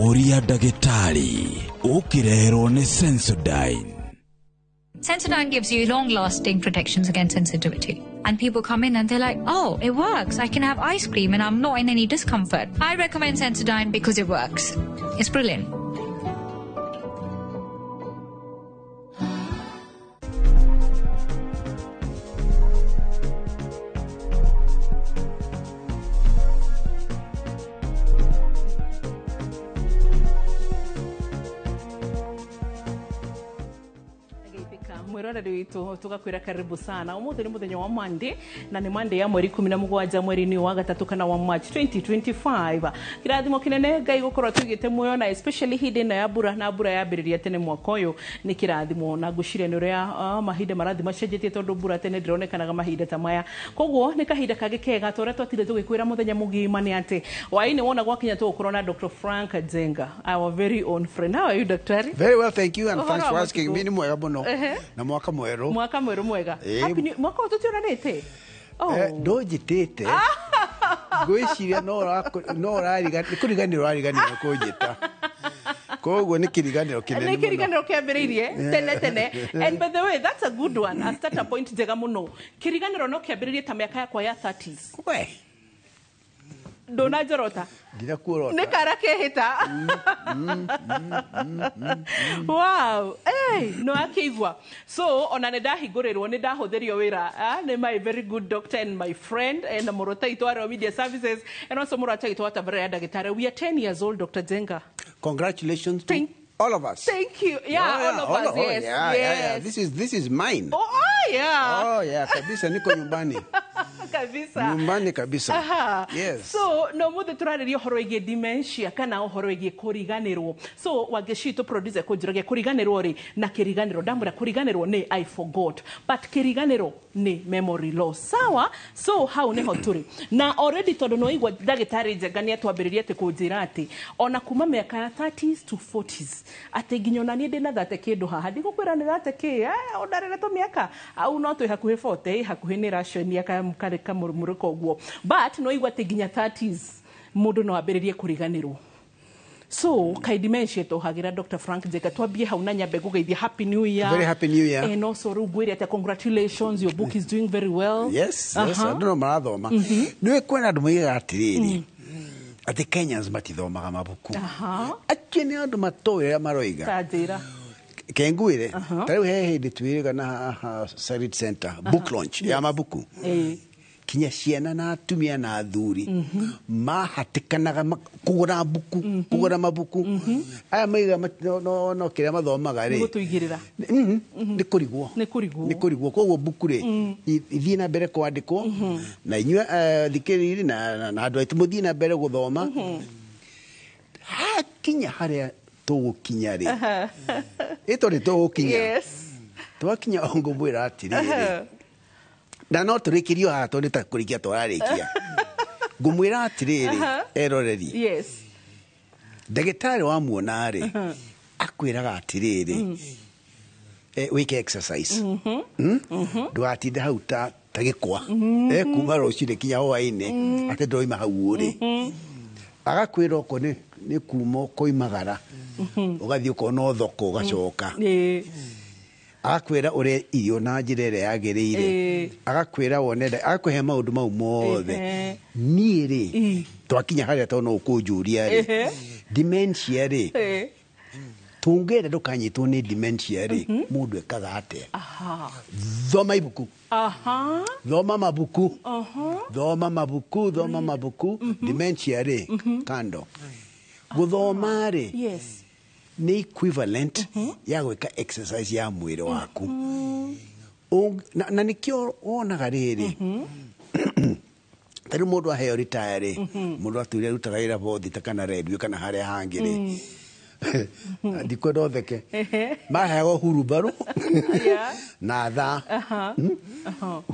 Ũria ndagĩtarĩ ũkĩreherwo nĩ Sensodyne. Sensodyne gives you long-lasting protections against sensitivity. And people come in and they're like, oh, it works. I can have ice cream and I'm not in any discomfort. I recommend Sensodyne because it works. It's brilliant. Mwiroreri witũ tugakwĩra karibu sana. Ũmũthĩ nĩ mũthenya wa Monday, na nĩ Monday ya mweri 17 mweri-inĩ wa gatatũ kana wa March 2025. Kĩrathimo kĩnene Ngai gũkorwo tũigĩte muoyo, na especially hĩndĩ ĩno ya mbura, na mbura yambĩrĩria tene mwaka ũyũ nĩ kĩrathimo, na ngwĩciria nĩ ũrĩa mahinda marathiĩ macenjetie, tondũ mbura tene ndĩronekanaga mahinda ta maya. Koguo nĩ kahinda kangĩ kega ta ũrĩa twatire tũgĩkwĩra mũthenya mũgima nĩ atĩ hwaĩ-inĩ wona gwakinya tũgũkorwo na Dr. Frank Njenga, our very own friend. How are you, daktari? Very well, thank you, and Ũhoro thanks wa for asking. matukũ? Mi nĩ mwega mũno na mwaka mwerũ. Mwaka mwerũ mwega. Ĩĩ. Happy New- mwaka ũyũ tũtionanĩte. Oh. Ndũnjĩtĩte, ngwĩciria no ũrariga- nĩ kũriganĩrwo ũrariganĩrwo kũnjĩta, koguo nĩ kĩriganĩro kĩnene Nĩ mũno. kĩriganĩro kĩambĩrĩirie tene tene. And by the way, that's a good one, a starter point njega mũno. Kĩriganĩro no kĩambĩrĩrie ta mĩaka yakwa ya 30s. We. Ndũnanjorota. Ndirakuorota. Nĩ kara kehĩta. Wow. Hey, no akĩigua. So ona nĩ ndahingũrĩrwo, nĩ ndahũthĩrio wĩra, nĩ my very good doctor and my friend and mũrata witũ wa Royal Media Services and also mũrata witũ wa tabarĩra ya ndagĩtarĩ. We are 10 years old, Dr. Njenga. Congratulations to all of us. Thank you. Yeah, Oh, yeah, all of us. oh, Yes, yeah, yes. yeah, yeah. This is mine. Oh, yeah. Oh, yeah, kabisa, niko nyumbani. Kabisa. Nyumbani kabisa. Aha. Yes. So no mũthĩ tũrarĩria ũhoro wĩgiĩ dementia kana ũhoro wĩgiĩ kũriganĩrwo. So Wangeci producer kũnjũragia kũriganĩrwo rĩ na kĩriganĩro. Ndamwĩra kũriganĩrwo nĩ I forgot, but kĩriganĩro nĩ memory loss. Sawa? So hau nĩho tũrĩ. Na already tondũ nĩwaigua ndagĩtarĩ Njenga nĩ atwambĩrĩria atĩ kũnjĩra atĩ ona kuma mĩaka ya 30s to 40s, atĩ nginya ona niĩ ndĩna thate kĩndũ haha, ndigũkwĩra nĩ thate kĩ, ũndarĩre tũmĩaka au no twĩ hakuhĩ 40, hakuhĩ nĩ raconia karĩ kamũrũmũrũko ũguo, but nĩ waigua atĩ nginya 30s mũndũ no ambĩrĩrie kũriganĩrwo. So kai dementia tũhagĩra Dr. Frank Njenga, twambie hau na nyambe ngũgeithia happy new year. Very happy new year. And also rĩu ngwĩre atĩ congratulations, your book is doing very well. Yes, andũ no marathoma. Nĩũĩ kwĩna andũ moigaga atĩrĩrĩ, atĩ Kenyans matithomaga mabuku. Acio nĩ andũ matoĩ ũrĩa maroiga. Ta njĩra. Kengwĩre, ta rĩu he hĩndĩ twĩrĩga na haha Sarit Center book launch ya mabuku, kinya ciana na atumia na athuri mahatĩkanaga kũgũra mbuku, kũgũra mabuku. Aya maiga no kĩrĩa mathomaga rĩ, Nĩ gũtũigĩrĩra. Nĩ kũrigwo. Nĩ kũrigwo. Nĩ kũrigwo. Koguo mbuku rĩ, ithiĩ na mbere kwandĩkwo, na inyuĩ thikĩrĩri na andũ aitũ mũthiĩ na mbere gũthoma. Hakinya harĩa tũgũkinya rĩ, ĩto nĩ tũgũkinya. Twakinya o ngũmwĩra atĩrĩrĩ, na no tũrĩkĩrio haha tondũ nĩ ta kũrĩkia tũrarĩkia. Ngũmwĩra atĩrĩrĩ, eroreri, ndagĩtarĩ wamuona rĩ, akwĩraga atĩrĩrĩ, wĩke exercise. Ndũgatinde hau ta gĩkwa, kuma rũcinĩ kinya hwaĩ-inĩ atĩ ndũroima hau ũrĩ. Agakwĩra okorwo nĩ kuma ũkoimagara, ũgathiĩ ũkona thoko, ũgacoka. Agakwĩra ũrĩe irio na njĩra ĩrĩa yagĩrĩire. Agakwĩra wone, agakũhe maũndũ mau mothe. Niĩ rĩ, twakinya harĩa tondũ no ũkũnjũria rĩ, dementia rĩ, tũngĩenda ndũkanyitwo nĩ dementia rĩ, mũndũ ekaga atĩa? Thoma ibuku. Thoma mabuku. Thoma mabuku, thoma mabuku. Dementia rĩ, kando gũthoma rĩ, nĩ equivalent ya gwĩka exercise ya mwĩrĩ waku. Na nĩkĩo wonaga rĩrĩ, ta rĩu mũndũ aheo retire rĩ, mũndũ atũire arutaga wĩra bothi ta kana redio kana harĩa hangĩ rĩ, ndikwenda ũtheke, maheagwo hurumbarũ na thaa.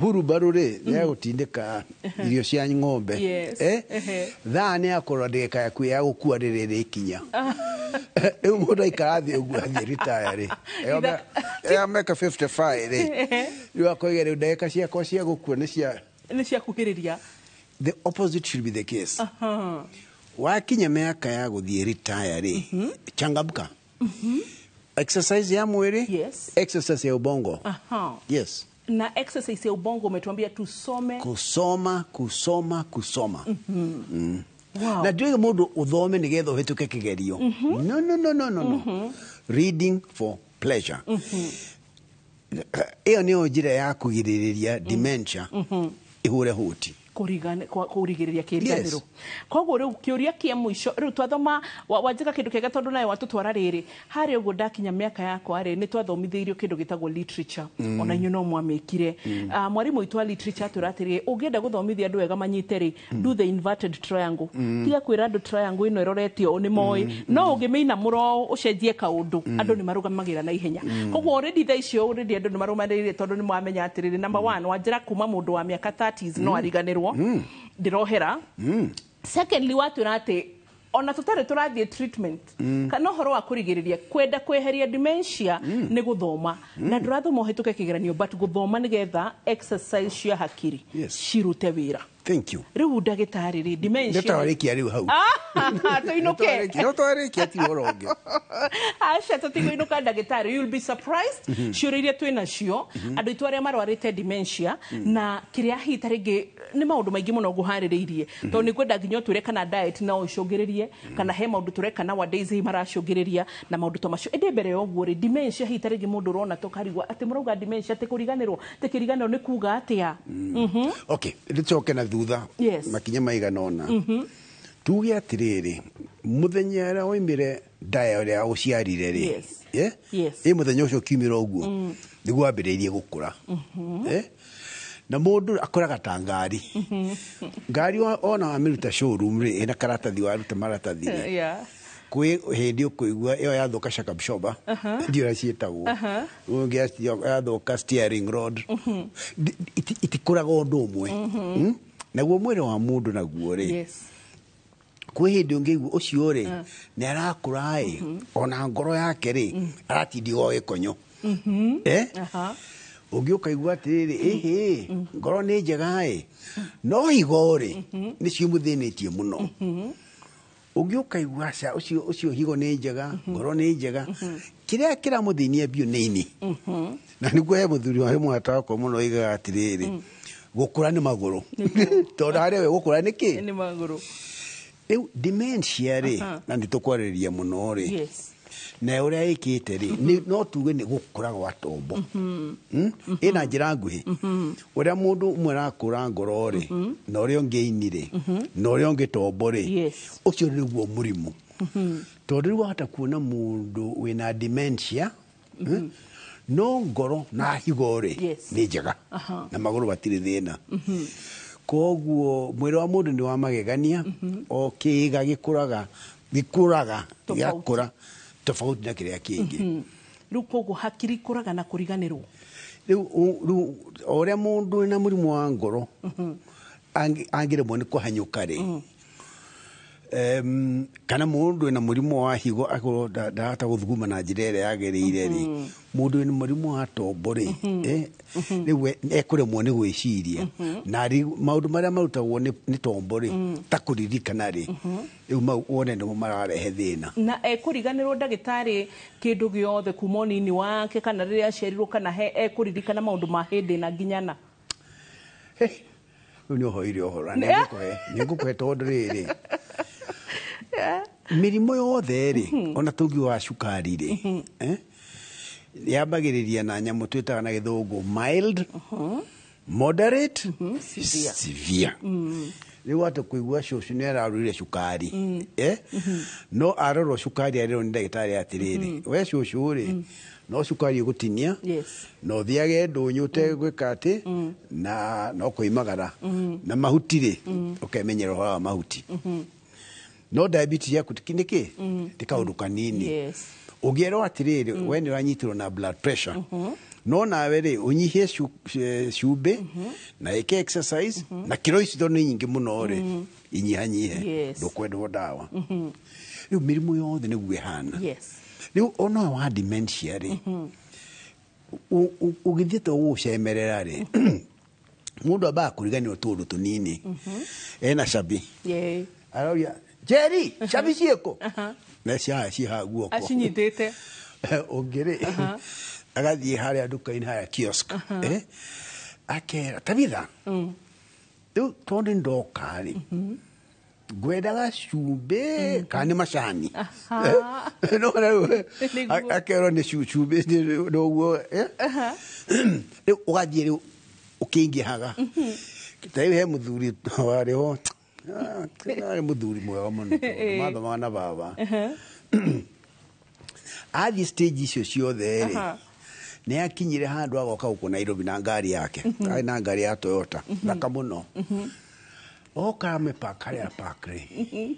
Hurumbarũ rĩ, nĩ ya gũtindĩka irio cia ng'ombe. Thaa nĩ ya kũrora ndagĩka yaku ya gũkua rĩrĩa ĩrĩkinya. Rĩu mũndũ aikara thĩ ũguo athiĩ retire rĩ, ĩyo mĩaka 55 rĩ, rĩu akoiga rĩu ndagĩka ciakwa cia gũkua nĩ cia Nĩ ciakuhĩrĩria. The opposite should be the case. Wakinya mĩaka ya gũthiĩ retire rĩ, changamka. Exercise ya mwĩrĩ, exercise ya ubongo. Yes. Na exercise ya ubongo umetuambia tusome. Kusoma, kusoma, kusoma. Wow. Na ndiũĩ mũndũ ũthome nĩgetha ũhĩtũke kĩgerio. No, no, no, no, no, no. Reading for pleasure. Ĩyo nĩyo njĩra ya kũgirĩrĩria dementia ĩhũre hũti. Kũrigĩrĩria kĩriganĩro. Koguo rĩu kĩũria kĩa mũico rĩu twathoma wanjĩka kĩndũ kĩega tondũ nawe watũtwara rĩrĩ harĩa ũguo ndakinya mĩaka yakwa rĩ, nĩ twathomithĩirio kĩndũ gĩtagwo literature. Ona inyuĩ no mwamĩkire. Mwarimũ witũ wa literature atwĩra atĩrĩ, ũngĩenda gũthomithia andũ wega manyite rĩ, do the inverted triangle. Tiga kwĩra andũ triangle ĩno ĩroretio ũũ nĩ moĩ, no ũngĩmĩinamũra ũũ ũcenjie kaũndũ, andũ nĩ marũgamagĩra na ihenya. Koguo already thaa icio already andũ nĩ marũmanĩrĩire tondũ nĩ mwamenya atĩrĩrĩ, number one, wanjĩra kuma mũndũ wa mĩaka 30s no ariganĩrwo. Ndĩrohera. Secondly, watwĩra atĩ ona tũtarĩ tũrathiĩ treatment kana ũhoro wa kũrigĩrĩria kwenda kweheria dementia nĩ gũthoma, na ndũrathoma ũhĩtũke kĩgeranio, but gũthoma nĩgetha exercise cia hakiri cirute wĩra. Thank you. Rĩu ndagĩtarĩ rĩ, dementia Nĩtwarĩkia rĩu hau. Tũinũke. Nĩtwarĩkia, ti ũhoro ũngĩ. Aca, tũtigũinũka ndagĩtarĩ, you'll be surprised ciũria iria twĩ nacio andũ aitũ arĩa marwarĩte dementia na kĩrĩa hihi ta rĩngĩ nĩ maũndũ maingĩ mũno ngũharĩrĩirie, tondũ nĩ ngwenda nginya ũtwĩre kana diet no ĩcũngĩrĩrie, kana he maũndũ tũreka nowadays hihi maracũngĩrĩria na maũndũ ta macio. Ĩndĩ mbere ya ũguo rĩ, dementia hihi ta rĩngĩ mũndũ ũrona tũkarigwo atĩ mũrauga dementia atĩ kũriganĩrwo, atĩ kĩriganĩro nĩ kuga atĩa? Okay, rĩcoke na thutha makinya maigana ũna. Tuge atĩrĩrĩ, mũthenya ũrĩa waumire ndaya ũrĩa ũciarire rĩ, ĩ mũthenya ũcio ũkiumĩra ũguo nĩguo wambĩrĩirie gũkũra. Na mũndũ akũraga ta ngari. Ngari ona wamĩruta showroom rĩ, ĩna karatathi, waruta maratathi rĩ, kwĩ hĩndĩ ũkũigua ĩyo yathũka shock absorber, ndiũ ũrĩa ciĩtagwo, ũngĩ yathũka steering rod. Itikũraga ũndũ ũmwe. Naguo mwĩrĩ wa mũndũ naguo rĩ, kwĩ hĩndĩ ũngĩigua ũcio rĩ nĩ arakũra ĩ, ona ngoro yake rĩ aratindio gĩkonyo. Ũngĩ ũkaigua atĩrĩrĩ, ĩhĩ ngoro nĩ njega ĩ, no higo rĩ nĩ ciũmũthĩnĩtie mũno. Ũngĩ ũkaigua aca, ũcio higo nĩ njega, ngoro nĩ njega, kĩrĩa kĩramũthĩnia biũ nĩ ini. Na nĩguo he mũthuri wa mũrata wakwa mũno oigaga atĩrĩrĩ, gũkũra nĩ magũrũ. Tondũ harĩa we gũkũra nĩ kĩ? Nĩ magũrũ. Rĩu dementia rĩ, na nĩ tũkwarĩrĩria mũno rĩ, na ũrĩa ĩkĩte rĩ, no tuge nĩ gũkũra gwa tombo. Ĩna njĩra nguhĩ. Ũrĩa mũndũ ũmwe arakũra ngoro rĩ, na ũrĩa ũngĩ ini rĩ, na ũrĩa ũngĩ tombo rĩ, ũcio nĩguo mũrimũ. Tondũ rĩu wahota kuona mũndũ wĩna dementia, no ngoro na higo rĩ nĩ njega, na magũrũ matirĩ thĩna. Koguo mwĩrĩ wa mũndũ nĩ wa magegania, o kĩĩga gĩkũraga gĩakũra tofauti na kĩrĩa kĩngĩ. Rĩu koguo hakiri ikũraga na kũriganĩrwo. Rĩu o ũrĩa mũndũ wĩna mũrimũ wa ngoro angĩremwo nĩ kũhanyũka rĩ, kana mũndũ wĩna mũrimũ wa higo akorwo ndarahota gũthuguma na njĩra ĩrĩa yagĩrĩire rĩ, mũndũ wĩna mũrimũ wa tombo rĩ, rĩu ekũremwo nĩ gwĩciria, na maũndũ marĩa marutagwo nĩ tombo rĩ, ta kũririkana rĩ, rĩu mau wone nĩmo mararehe thĩna. Na ekũriganĩrwo ndagĩtarĩ kĩndũ gĩothe kuma ũnini wake, kana rĩrĩa aciarirwo, kana ekũririkana maũndũ ma hĩndĩ na nginya na? Rĩu nĩ ũhoire ũhoro, na nĩngũkũhe tondũ rĩrĩ, mĩrimũ yothe rĩ, ona tũngiuga wa cukari rĩ, yambagĩrĩria na nyamũ twĩtaga na gĩthũngũ mild, moderate, severe. Rĩu wahota kũigua cũcũ nĩ ararũrire cukari, no arorwo cukari arerwo nĩ ndagĩtarĩ atĩrĩrĩ, we cũcũ rĩ, no cukari ũgũtinia, no ũthiage ndũnyũ ũtegwĩka atĩ, na no kũimagara, na mahuti rĩ, ũkemenyera ũhoro wa mahuti. No diabetes yaku nĩ kĩ? Nĩ kaũndũ kanini. Ũngĩerwo atĩrĩrĩ, we nĩ ũranyitirwo na blood pressure, no nawe rĩ ũnyihie cumbĩ, na ĩke exercise, na kiro ici tondũ nĩ nyingĩ mũno rĩ, inyihanyihe, ndũkwendwo ndawa. Rĩu mĩrimũ yothe nĩguo ĩhana. Rĩu ona wa dementia rĩ, ũgĩthiĩte ũgũcemerera rĩ, mũndũ ambaga kũriganĩrwo tũũndũ tũnini. Ena cabi. Arauria Njeri, cabi ciĩkũ? Na ciaha ciha guoko. Acinyitĩte. Ũngĩ rĩ, agathiĩ harĩa nduka-inĩ, harĩa kiosk, akera Tabitha, rĩu tondũ ndoka rĩ, ngwendaga cumbĩ kana nĩ macani? No rĩu Nĩguo. akerwo nĩ cumbĩ noguo. Rĩu ũgathiĩ rĩu ũkĩingĩhaga. Ta rĩu he mũthuri warĩ ho, arĩ mũthuri mwega mũno tondũ mathomaga na baba. Athiĩ stage icio ciothe rĩ, nĩ akinyire handũ agoka gũkũ Nairobi na ngari yake, arĩ na ngari ya Toyota thaka mũno. Oka amĩpark harĩa park rĩ,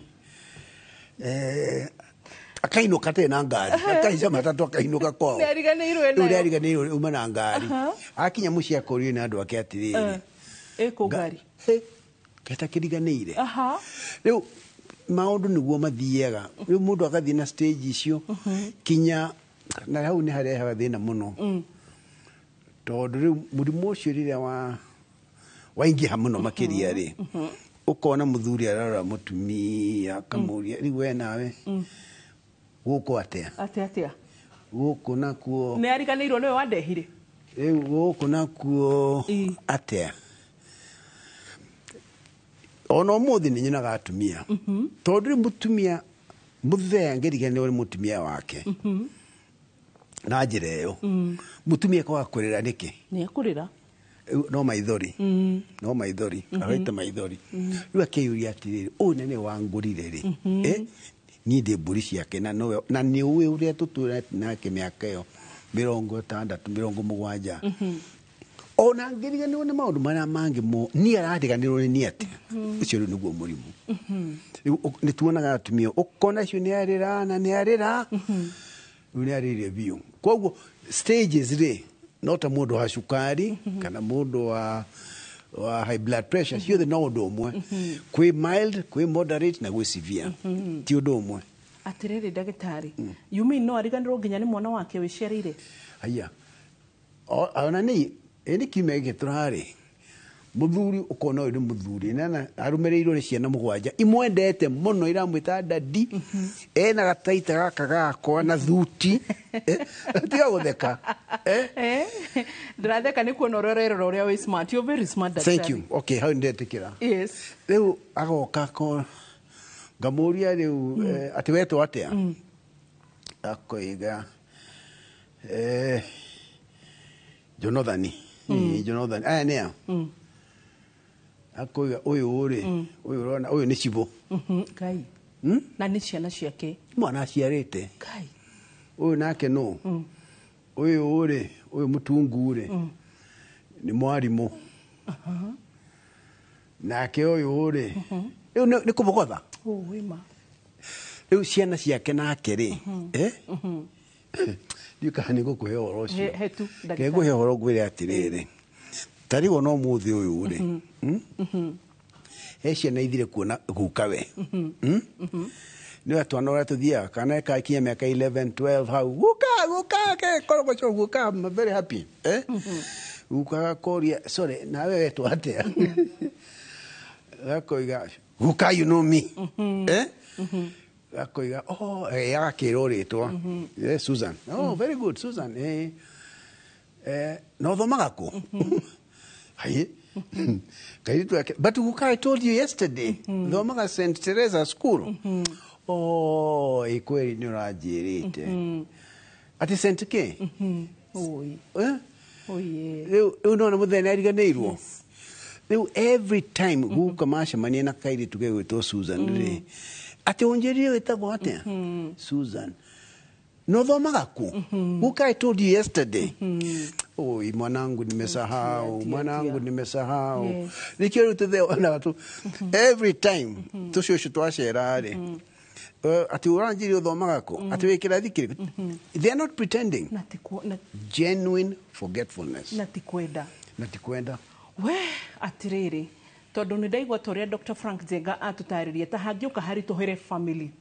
akainũka atarĩ na ngari, akaica matatũ akainũka kwao. Nĩ ariganĩirwo Rĩu nayo. nĩ ariganĩirwo uma na ngari. Akinya mũciĩ akorio nĩ andũ ake atĩrĩrĩ, Ĩkũ ngari? Keta kĩriganĩire. Rĩu maũndũ nĩguo mathiaga. Rĩu mũndũ agathiĩ na stage icio kinya na hau nĩ harehaga thĩna mũno, tondũ rĩu mũrimũ ũcio rĩrĩa wa waingĩha mũno makĩria rĩ, ũkona mũthuri ararora mũtumia akamũria, rĩu we nawe gũkũ atĩa? Atĩa atĩa? Gũkũ nakuo? Nĩ ariganĩirwo nĩwe wandehire. Rĩu gũkũ nakuo atĩa? Ona ũmũthĩ nĩ nyonaga atumia, tondũ rĩu mũtumia mũthee angĩriganĩrwo nĩ mũtumia wake na njĩra ĩyo, mũtumia kwaga kũrĩra nĩkĩ? Nĩ ekũrĩra. Rĩu no maithori, no maithori araita maithori. Rĩu akĩyũria atĩrĩrĩ, ũyũ na nĩ wangũrire rĩ, niĩ ndĩ mbũri ciake na nowe na nĩ ũĩ ũrĩa tũtũrete nake mĩaka ĩyo 60, 70, ona ngĩriganĩrwo nĩ maũndũ marĩa mangĩ mo niĩ arariganĩrwo nĩ niĩ atĩa? Ũcio rĩu nĩguo mũrimũ. Rĩu nĩ tuonaga atumia ũkona acio nĩ arĩra na nĩ arĩra, rĩu nĩ arĩire biũ. Koguo stages rĩ, no ta mũndũ wa cukari kana mũndũ wa high blood pressure, ciothe no ũndũ ũmwe. Kwĩ mild, kwĩ moderate na gwĩ severe, ti ũndũ ũmwe. Atĩrĩrĩ ndagĩtarĩ, you mean no ariganĩrwo nginya nĩ mwana wake wĩciarĩire? Haya, ona nĩ ĩnĩ kiumia gĩkĩ tũrarĩ mũthuri, ũkona ũyũ nĩ mũthuri nana arũmĩrĩirwo nĩ ciana 7 imwendete mũno, iramwĩta daddy, ena gataita gaka gakwa na thuti. Tiga gũtheka. Ndĩratheka nĩ kuona ũrĩa ũrerora, ũrĩa wĩ smart. You're very smart, daktari. Thank you. Okay, hau nĩndetĩkĩra. Yes. Rĩu agoka ko ngamũria rĩu, atĩ wetwo atĩa? Akoiga Jonathani. Jonathani aya nĩa? Akoiga ũyũ rĩ, ũyũ ũrona ũyũ nĩ cibũ. Ngai. Na nĩ ciana ciake. Mwana aciarĩte. Ngai. Ũyũ nake nũ? Ũyũ rĩ, ũyũ mũtungu rĩ, nĩ mwarimũ. Nake ũyũ rĩ, rĩu nĩ kũbogotha. Oh, wĩma. Rĩu ciana ciake nake rĩ, ndiũ kana nĩ ngũkũhe ũhoro ũcio. He tu, ndagĩtarĩ. Ke ngũhe ũhoro ngwĩre atĩrĩrĩ, ta rĩu ona ũmũthĩ ũyũ rĩ, he ciana ithire kuona gukawe. Nĩ twana ũrĩa tũthiaga kana ĩkakinya mĩaka 11, 12 hau, guka, guka, ke korogoco guka, I'm very happy. Guka gakoria, sorry, nawe wetwo atĩa? Gakoiga, guka, you know me. Gakoiga, oh, agakĩrwo rĩtwa. Susan. Oh, very good, Susan. No thomaga kũ? Haye. Kairitu yake, but guka, I told you yesterday. Thomaga St. Teresa School. Oh, ĩ kweli nĩ ũranjĩrĩte. Ati St. K? Oi. Oye. Rĩu nona mũthenya nĩ ariganĩirwo. Rĩu every time guka macemania na kairitu gegwĩtwo Susan rĩ, atĩ ũnjĩrire wĩtagwo atĩa? Susan. No thomaga kũ? Guka, I told you yesterday. Oi, mwanangu, nimesahau, Tia, tia, mwanangu, tia. nimesahau. Yes. Nĩkĩo rĩu tũtheonaga tu every time tũcũcũ twacera rĩ, atĩ ũranjĩrire ũthomaga kũ? Atĩ wĩ kĩrathi kĩrĩkũ? They are not pretending. Na ti na, Genuine forgetfulness. Na ti kwenda. Na ti kwenda. We atĩrĩrĩ, tondũ nĩ ndaigua ta ũrĩa Dr. Frank Njenga atũtarĩria, ta hangĩũka haritũhĩre family.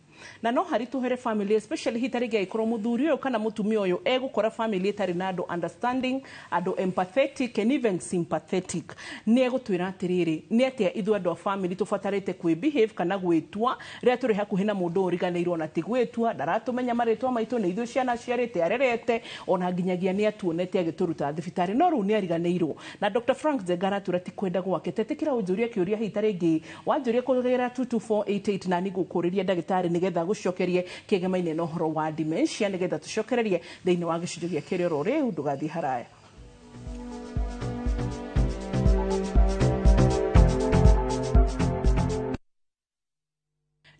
Na no haritũhere family, especially hihi tarĩngĩ angĩkorwo mũthuri ũyũ kana mũtumia ũyũ egũkora family ĩtarĩ na andũ understanding, andũ empathetic and even sympathetic. Nĩ egũtwĩra atĩrĩrĩ, nĩ atĩa ithuĩ andũ a family tũbatarĩte kwĩ behave kana gwĩtua rĩrĩa tũrĩ hakuhĩ na mũndũ ũriganĩirwo, na ti gwĩtua, ndaratũmenya marĩtwa maitũ, nĩ ithuĩ ciana aciarĩte arerete, ona nginyagia nĩ atuonete agĩtũruta thibitarĩ, no rĩu nĩ ariganĩirwo. Na Dr. Frank Njenga aratwĩra ti kwenda gwake. Tetĩkĩra ũnjũrie kĩũria hihi tarĩngĩ wanjũria kũgerera 22488, na nĩngũkũrĩria ndagĩtarĩ nĩgetha gũcokerie kĩgemaine na ũhoro wa dementia, nĩgetha tũcokererie thĩinĩ wa gĩcunjĩ gĩa kerĩ oro rĩu. Ndũgathiĩ haraya.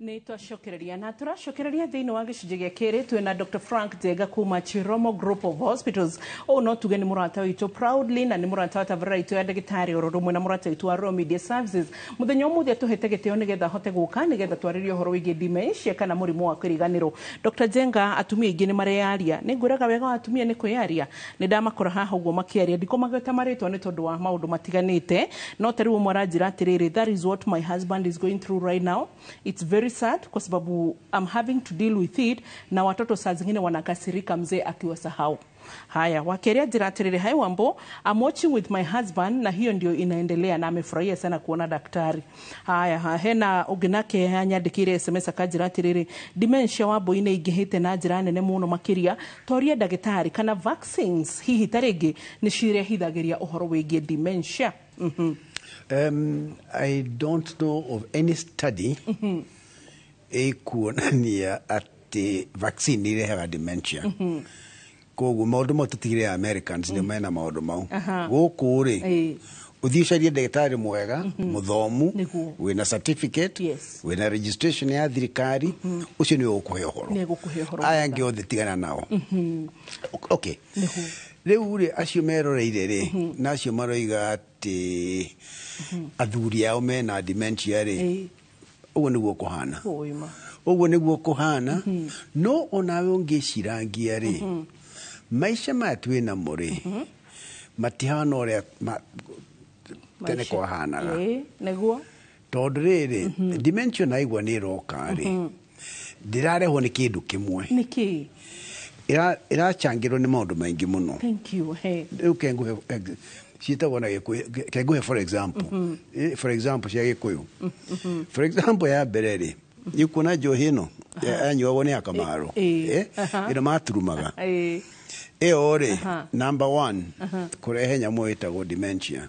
Nĩ twacokereria na tũracokereria thĩinĩ wa gĩcunjĩ gĩa kerĩ. Twĩna Dr. Frank Njenga kuma Chiromo Group of Hospitals. Ũũ no tuge nĩ mũrata witũ proudly, na nĩ mũrata wa tabarĩra itũ ya ndagĩtarĩ oro rũmwe na mũrata witũ wa Royal Media Services. Mũthenya ũmũthĩ atũhete gĩtĩo nĩgetha ahote gũka nĩgetha twarĩrie ũhoro wĩgiĩ dementia kana mũrimũ wa kũriganĩrwo. Dr. Njenga, atumia aingĩ nĩ mareyaria. Nĩ ngwĩraga wega wa atumia nĩ kwĩyaria. Nĩ ndamakora haha ũguo makĩaria, ndikũmagweta marĩtwa nĩ tondũ wa maũndũ matiganĩte, no ta rĩu ũmwe aranjĩra atĩrĩrĩ, "That is what my husband is going through right now. It's very sad kwa sababu I'm having to deal with it, na watoto saa zingine wanakasirika mzee akiwasahau." Haya, wakeria njĩra atĩrĩrĩ, "Hi Wambo, I'm watching with my husband na hiyo ndio inaendelea, na amefurahia sana kuona daktari." Haya, hena ũngĩ nake anyandĩkĩire SMS akanjĩra atĩrĩrĩ, "Dementia Wambui-inĩ ingĩhĩte na njĩra nene mũno makĩria, toria ndagĩtarĩ kana vaccines hihi ta rĩngĩ nĩ cirehithagĩria ũhoro wĩgiĩ dementia." I don't know of any study ĩkuonania atĩ vaccine nĩ irehaga dementia. Koguo maũndũ mau tũtigire Americans nĩ mena maũndũ mau. Gũkũ rĩ, ũthiĩ ũcarie ndagĩtarĩ mwega mũthomu, wĩna certificate, wĩna registration ya thirikari, ũcio nĩwe ũkũhe ũhoro. Nĩ egũkũhe ũhoro Aya mwega. angĩ othe tigana nao. Okay, rĩu rĩ, acio meroreire rĩ, na acio maroiga atĩ athuri ao mena dementia rĩ, ũguo nĩguo kũhana. Ũima. Ũguo nĩguo kũhana, no onawe ũngĩcirangia rĩ, maica maya twĩ namo rĩ, matihana ũrĩa tene Maica. kwahanaga. Nĩguo. Tondũ rĩrĩ, dementia naigua nĩ ĩroka rĩ, ndĩrarehwo nĩ kĩndũ kĩmwe. Nĩkĩ? Ĩracangĩrwo nĩ maũndũ maingĩ mũno. Thank you. Hey. Rĩu kengũhe ciĩtagwo na Gĩkũyũ, kengũhe for example, for example cia Gĩkũyũ, for example ya mbere rĩ, nĩ kuona njohi ĩno yanyuagwo nĩ akamaro, ĩno maturumaga, ĩyo rĩ, number one, kũrehe nyamũ ĩtagwo dementia.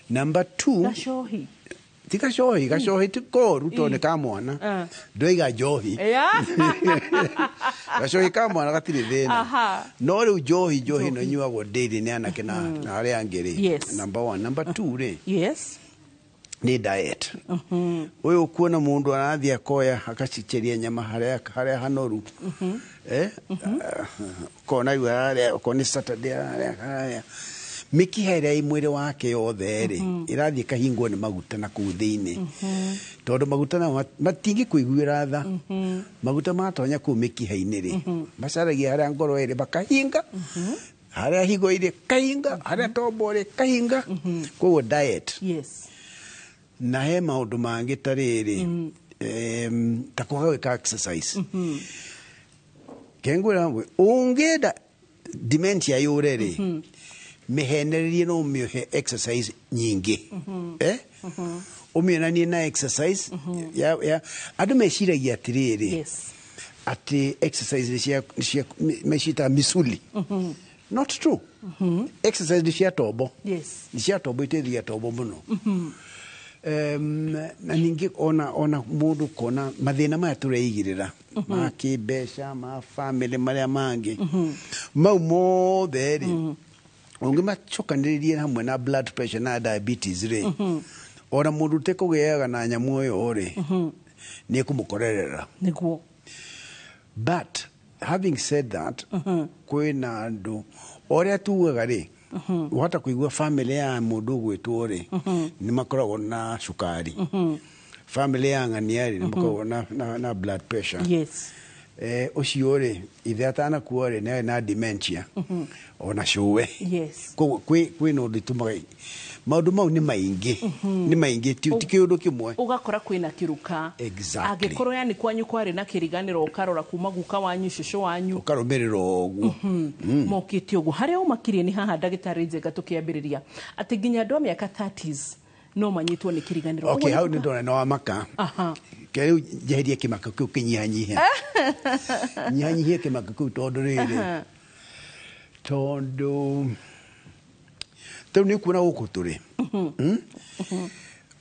Number two, Gacohi. Ti gacohi, gacohi ti koru tondũ nĩ ka mwana. Ndoiga njohi. Gacohi ka mwana gatirĩ thĩna. No rĩu njohi, njohi ĩno ĩnyuagwo daily nĩ anake na arĩa angĩ rĩ, number one. Number two rĩ, nĩ diet. Ũyũ ũkuona mũndũ arathiĩ akoya akacicheria nyama harĩa harĩa hanoru, kona rĩu ararĩa, okorwo nĩ Saturday ararĩa ararĩa mĩkiha ĩrĩa ĩ mwĩrĩ wake yothe rĩ, ĩrathiĩ ĩkahingwo nĩ maguta na kũu thĩinĩ, tondũ maguta nao matingĩkũiguĩra tha. Maguta matonya kũu mĩkiha-inĩ rĩ, macaragia harĩa ngoro ĩrĩ makahinga, harĩa higo ĩrĩ kahinga, harĩa tombo ĩrĩ kahinga. Koguo diet. Na he maũndũ mangĩ ta rĩrĩ, ta kwaga gwĩka exercise. Kengwĩra ũngĩenda dementia yũre rĩ, mĩhenererie no ũmĩhe exercise nyingĩ, ũmĩonanie na exercise ya andũ meciragia atĩrĩrĩ, atĩ exercise nĩ cia mecitaga misuli. Not true. Exercise nĩ cia tombo. Nĩ cia tombo, iteithagia tombo mũno. Na ningĩ ona mũndũ kona mathĩna maya tũreigĩrĩra ma kĩmbeca, ma family, marĩa mangĩ mau mothe rĩ, ũngĩmacokanĩrĩrie hamwe na blood pressure na diabetes rĩ, ona mũndũ ũtekũgĩaga na nyamũ ĩyo rĩ, nĩ ĩkũmũkorerera. But having said that, kwĩna andũ o ũrĩa tugaga rĩ, wahota kũigua family ya mũndũ ũgwĩtwo rĩ, nĩ makoragwo na cukari, family ya ng'ania rĩ, nĩ makoragwo na blood pressure. Ũcio rĩ, ithe atanakua rĩ, nĩ arĩ na dementia ona cũwe. Koguo kwĩna ũndũ itũmaga Maũndũ mau nĩ maingĩ, nĩ maingĩ, ti kĩũndũ kĩmwe. Ũgakora kwĩna kĩruka. Exactly. Angĩkorwo yani kwanyu kwarĩ na kĩriganĩro, ũkarora kuma guka wanyu, cũcũ wanyu, ũkarũmĩrĩra ũguo. Mokĩte ũguo. Harĩa ũmakirie nĩ haha, ndagĩtarĩ Njenga, tũkĩambĩrĩria atĩ nginya andũ a mĩaka 30s no manyitwo nĩ kĩriganĩro. Okay, Ũguo hau nĩ nĩ ndona nĩ wamaka. Ke rĩu njeherie kĩmako kĩu, kĩnyihanyihe nyihanyihie kĩmako kĩu, tondũ rĩrĩ, tondũ rĩu nĩ kuona gũkũ tũrĩ,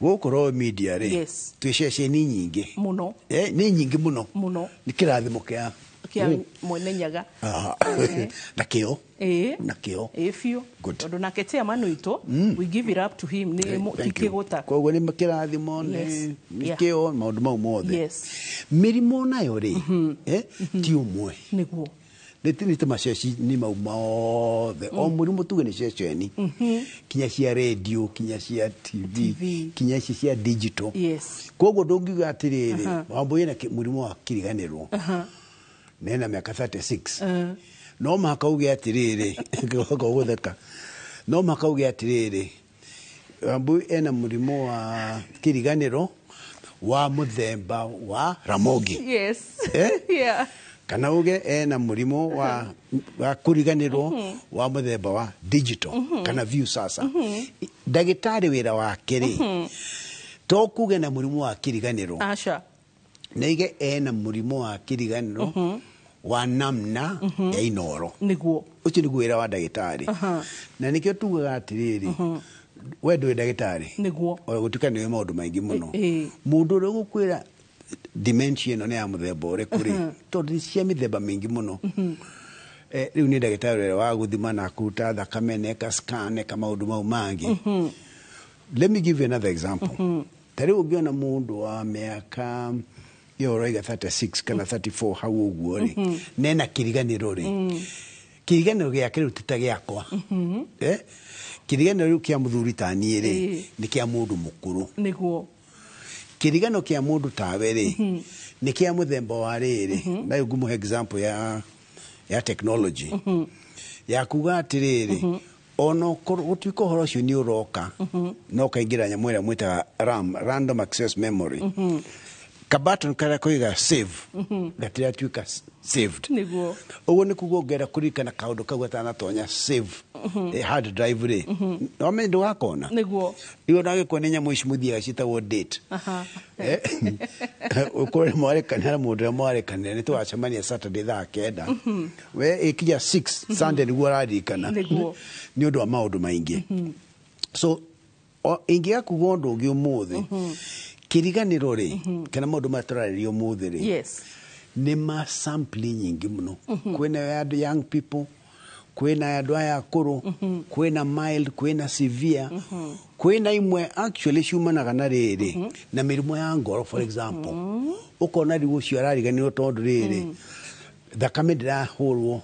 Gũkũ Royal Media rĩ, twĩ ceceni nyingĩ mũno. Nĩ nyingĩ mũno. Mũno. Nĩ kĩrathimo kĩa kĩa Mwene Nyaga. Aha. Na kĩo. Na kĩo. Ĩĩ biũ. Good. Tondũ nake chairman witũ, we give it up to him, nĩ ti Thank you. kĩgũta. Koguo nĩ kĩrathimo, nĩ nĩ kĩo, maũndũ mau mothe. Mĩrimũ nayo rĩ, ti ũmwe. Nĩ ta maceci nĩ mau mothe, o mũrimũ tuge nĩ ceceni, kinya cia radio, kinya cia TV, TV. Kinya ici cia digital. Koguo ndũngiuga atĩrĩrĩ, Wambũi ena mũrimũ wa kĩriganĩrwo nena mĩaka 36, no mũhaka uge atĩrĩrĩ, gũtheka, no mũhaka uge atĩrĩrĩ, Wambũi ena mũrimũ wa kĩriganĩro wa mũthemba wa Ramogi. Eh? Kana uge ena mũrimũ wa kũriganĩrwo wa mũthemba wa digital kana view. Sasa ndagĩtarĩ wĩra wake rĩ, to kuge na mũrimũ wa kĩriganĩro, Aca. nĩige ena mũrimũ wa kĩriganĩro wa namna ya Inoro. Ũcio nĩguo wĩra wa ndagĩtarĩ. Na nĩkĩo tugaga atĩrĩrĩ, we ndũĩ ndagĩtarĩ, o gũtuĩka nĩwe maũndũ maingĩ mũno. Mũndũ ũrĩa ũgũkwĩra dementia ĩno nĩ ya mũthemba ũrĩkũ rĩ, tondũ nĩ cia mĩthemba mĩingĩ mũno. Rĩu nĩ ndagĩtarĩ ũrĩa wa gũthima na kũruta thakame, neka scan, eka maũndũ mau mangĩ. Let me give you another example. Ta rĩu ũngĩona mũndũ wa mĩaka ĩyo ũroiga 36 kana 34 hau ũguo rĩ, nena kĩriganĩro rĩ, kĩriganĩro gĩake rĩu ti ta gĩakwa. Kĩriganĩro rĩu kĩa mũthuri ta niĩ rĩ, nĩ kĩa mũndũ mũkũrũ. Kĩrigano kĩa mũndũ tawe rĩ, nĩ kĩa mũthemba wa rĩrĩ. Na rĩu ngũmũhe example ya technology ya kuga atĩrĩrĩ, ona ũkorwo gũtuĩka ũhoro ũcio nĩ ũroka, no ũkaingĩra nyamũ ĩrĩa mwĩtaga RAM, random access memory, kabaton karĩa koiga save gatiratuĩka saved. Ũguo nĩ kuga ũngĩenda kũririkana kaũndũ kau gatanatonya save, hard drive rĩ, wamenye ndũgakona. Rĩu ona angĩkorwo nĩ nyamũ ici mũthiaga ciĩtagwo date. Ũkorwo nĩ mwarekanĩra na mũndũ ũrĩa mwarekanĩra, nĩ tũgacemania Saturday thaa 9, we ĩkinya 6 Sunday nĩguo araririkana. Nĩ ũndũ wa maũndũ maingĩ. So ingĩaga kuga ũndũ ũngĩ ũmũthĩ, kĩriganĩro rĩ, kana maũndũ maya tũrarĩria ũmũthĩ rĩ, nĩ ma sample nyingĩ mũno. Kwĩna ya andũ young people, kwĩna ya andũ aya akũrũ, kwĩna mild, kwĩna severe, kwĩna imwe actually ciumanaga na rĩrĩ, na mĩrimũ ya ngoro. For example, ũkona rĩu ũcio arariganĩrwo tondũ rĩrĩ, thakame ndĩrahũrwo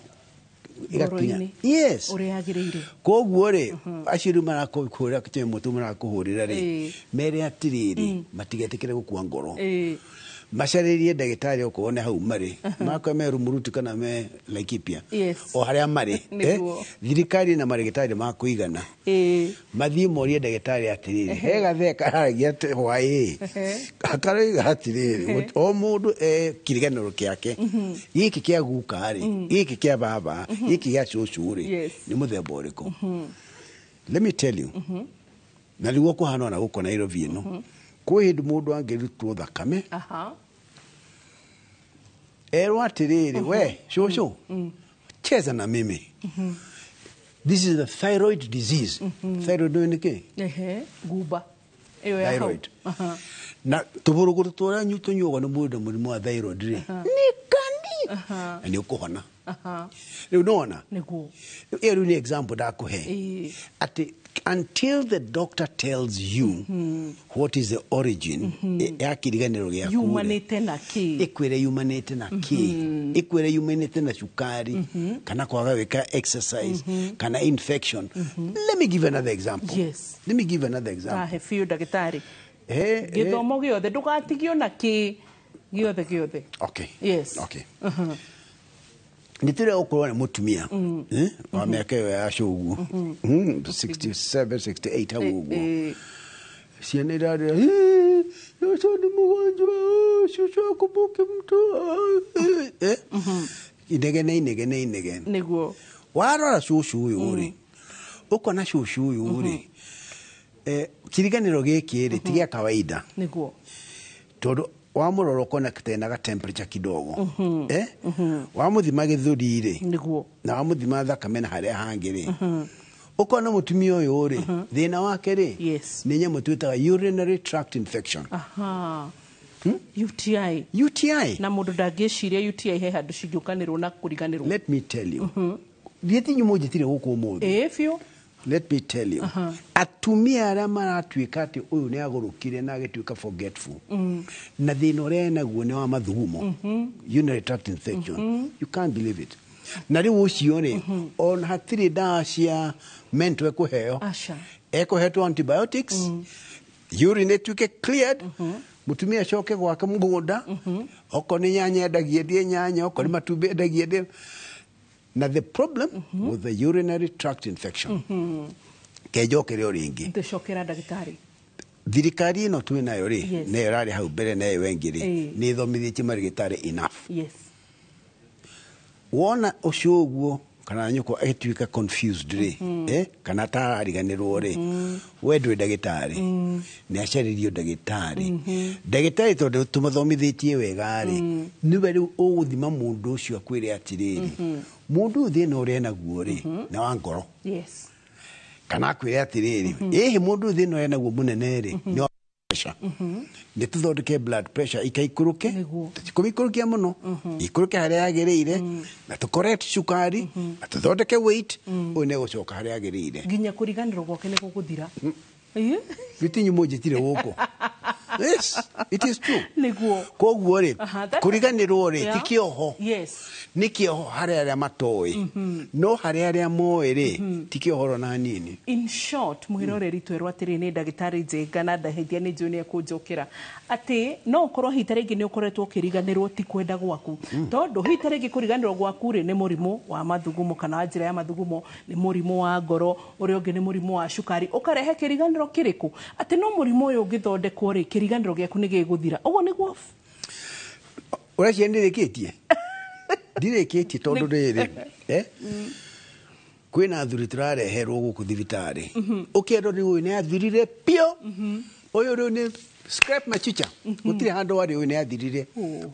ĩgakinya. Ngoro-inĩ. Yes. Ũrĩa yagĩrĩire. Koguo rĩ, acio rĩu marakũhũrĩra tũmwe marakũhũrĩra rĩ, mere atĩrĩrĩ, matigetĩkĩre gũkua ngoro, macarĩrie ndagĩtarĩ okorwo nĩ hau marĩ, makorwo me Rumuruti kana me Laikipia, o harĩa marĩ. Thirikari na marĩgĩtarĩ ma kũigana. Mathiĩ morie ndagĩtarĩ atĩrĩrĩ, he gathee kararagia atĩ hwaĩ karoiga atĩrĩrĩ, o mũndũ e kĩriganĩro kĩake, gĩkĩ kĩa guka rĩ, gĩkĩ kĩa baba, gĩkĩ gĩa cũcũ rĩ, nĩ mũthemba ũrĩkũ? Let me tell you, na nĩguo kũhana ona gũkũ Nairobi ĩno, kwĩ hĩndĩ mũndũ angĩrutwo thakame, erwo atĩrĩrĩ, we cũcũ, cheza na mimi, this is the thyroid disease. Thyroid nĩ kĩ? Ehe, ngumba ĩyo ya hau. Thyroid. Na tũbũrũgũtũ tũrĩa tũnyuagwo nĩ mũndũ mũrimũ wa thyroid rĩ, nĩ kandi na nĩ ũkũhona. Rĩu nĩwona, ĩyo rĩu nĩ example ndakũhe, atĩ until the doctor tells you what is the origin ya kĩriganĩro gĩaku rĩ, Yumanĩte na kĩ? Ĩkwĩre yumanĩte na kĩ, ĩkwĩre yumanĩte na cukari kana kwaga gwĩka exercise kana infection. Let me give another example. Let me give another example. Tahe biũ, ndagĩtarĩ. He. Gĩthomo gĩothe ndũgatigio na kĩ gĩothe gĩothe. Okay. Yes. Okay. Nĩ tũrĩa gũkorwo nĩ mũtumia wa mĩaka ĩyo ya cũguo, 67, 68 hau ũguo. Ciana irarĩra, "Eh, ũcio nĩ mũgonjwa, oh, cũcũ akumbuke mtu, ah, eh." Inegene, inegene, inegene. Warora cũcũ ũyũ rĩ, ũkona cũcũ ũyũ rĩ, kĩriganĩro gĩkĩ rĩ ti gĩa kawaida, tondũ wamũrora ũkona tenaga temperature kidogo, wamũthima gĩthũri rĩ, na wamũthima thakame na harĩa hangĩ rĩ, ũkona mũtumia ũyũ rĩ, thĩna wake rĩ, nĩ nyamũ twĩtaga urinary tract infection. Aha. UTI. UTI. Na mũndũ ndangĩciria UTI he handũ cingĩũkanĩrwo na kũriganĩrwo. Let me tell you, thiĩ tinyu mũnjĩtire gũkũ ũmũthĩ. Ĩĩ biũ. Let me tell you, atumia arĩa maratuĩka atĩ ũyũ nĩ agũrũkire na agĩtuĩka forgetful, na thĩna ũrĩa enaguo nĩ wa mathugumo, urinary tract infection, you can't believe it. Na rĩu ũcio rĩ, ona hatirĩ ndawa cia mental ekũheo. Aca. Ekũhetwo antibiotics, urine ĩtuĩke cleared, mũtumia acoke gwake mũgũnda, okorwo nĩ nyanya endagie endie nyanya, okorwo nĩ matumbĩ endagie endie. Na the problem with the urinary tract infection, kenjokere o rĩngĩ. Ndĩcokera ndagĩtarĩ. Thirikari ĩno twĩ nayo rĩ, nĩyo ĩrarĩ hau mbere na ĩyo ĩngĩ rĩ, nĩ ĩthomithĩtie marĩgĩtarĩ enough. Wona ũcio ũguo kana nyũkwa agĩtuĩka confused rĩ, kana tarariganĩrwo rĩ, we ndwĩ ndagĩtarĩ, nĩ acarĩrio ndagĩtarĩ. Ndagĩtarĩ tondũ tũmathomithĩtie wega rĩ, nĩwe rĩu ũgũthima mũndũ ũcio akwĩre atĩrĩrĩ, mũndũ ũyũ thĩna ũrĩa enaguo rĩ nĩ wa ngoro, kana akwĩre atĩrĩrĩ, ĩhĩ, mũndũ ũyũ thĩna ũrĩa enaguo mũnene rĩ nĩ wa pressure, nĩ tũthondeke blood pressure ikaikũrũke, tũtikũmĩikũrũkia mũno, ikũrũke harĩa yagĩrĩire, na tũ correct cukari, na tũthondeke weight, ũyũ nĩ egũcoka harĩa yagĩrĩire. Nginya kũriganĩrwo gwake nĩ gũgũthira. Ĩĩ. Gĩtinyu mũnjĩtire gũkũ. Yes, it is true. Koguo rĩ, kũriganĩrwo rĩ ti kĩoho. Nĩ kĩoho harĩ arĩa matoĩ, no harĩ arĩa moĩ rĩ, ti kĩohoro na hanini. In short, mwĩroreri, twerwo atĩrĩ nĩ ndagĩtarĩ Njenga, na ndahĩtia nĩ njũĩ nĩ ekũnjokera, atĩ no ũkorwo hihi ta rĩngĩ nĩ ũkoretwo ũkĩriganĩrwo ti kwenda gwaku, tondũ hihi ta rĩngĩ kũriganĩrwo gwaku rĩ nĩ mũrimũ wa mathugumo kana wa njĩra ya mathugumo, nĩ mũrimũ wa ngoro, ũrĩa ũngĩ nĩ mũrimũ wa cukari ũkarehe kĩriganĩro kĩrĩkũ, atĩ no mũrimũ ũyũ ũngĩthondekwo rĩ, kĩriganĩro gĩaku nĩ gĩgũthira. Ũguo nĩguo? Ũreciria ndirĩkĩtie? Ndirĩkĩtie, tondũ rĩrĩ, kwĩna athuri tũrareherwo gũkũ thibitarĩ, ũkĩendwo rĩu ũyũ nĩ athirire piũ, ũyũ rĩu nĩ scrap machicha, gũtirĩ handũ arĩ, ũyũ nĩ athirire,